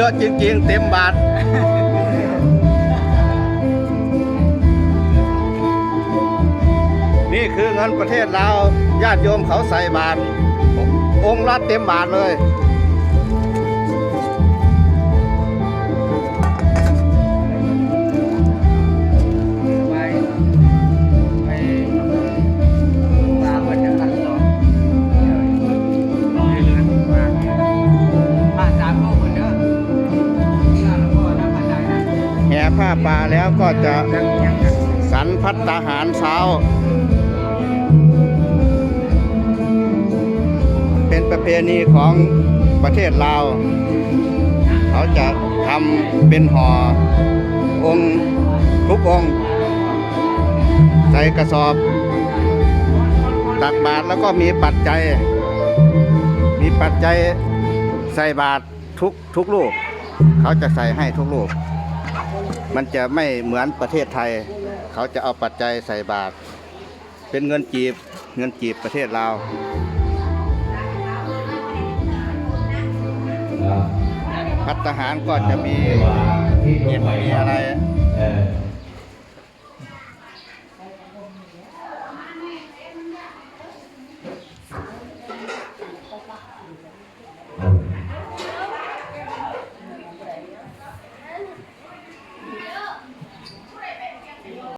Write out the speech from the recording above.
ເຍາະຈິງໆ ເຕັມບາດ. ນີ້ຄືເງິນປະເທດລາວ, ຍາດໂຍມເຂົາໃສ່ບາດ ອົງລະເຕັມບາດເລີຍ. ແຫ່ຜ້າປ່າແລ້ວກໍຈະສັນພັດຕາຫານເຊົ້າ ເປັນປະເພນີຂອງປະເທດລາວ. ເຂົາຈະທຳເປັນຫໍ່ອົງ ທຸກອົງ ໃສ່ກະສອບ ຕັກບາດ ແລ້ວກໍມີປັດໄຈ ມີປັດໄຈໃສ່ບາດ ທຸກ ທຸກຮູບ ເຂົາຈະໃສ່ໃຫ້ທຸກຮູບ. ມັນຈະໄມ່ເໝືອນປະເທດໄທ, ເຂົາຈະເອົາປັດໄຈໃສ່ບາດ ເປັນເງິນກີບ, ເງິນກີບປະເທດລາວ. ພັດຕາຫານກໍຈະມີເຫັດ ມີອະໄລ.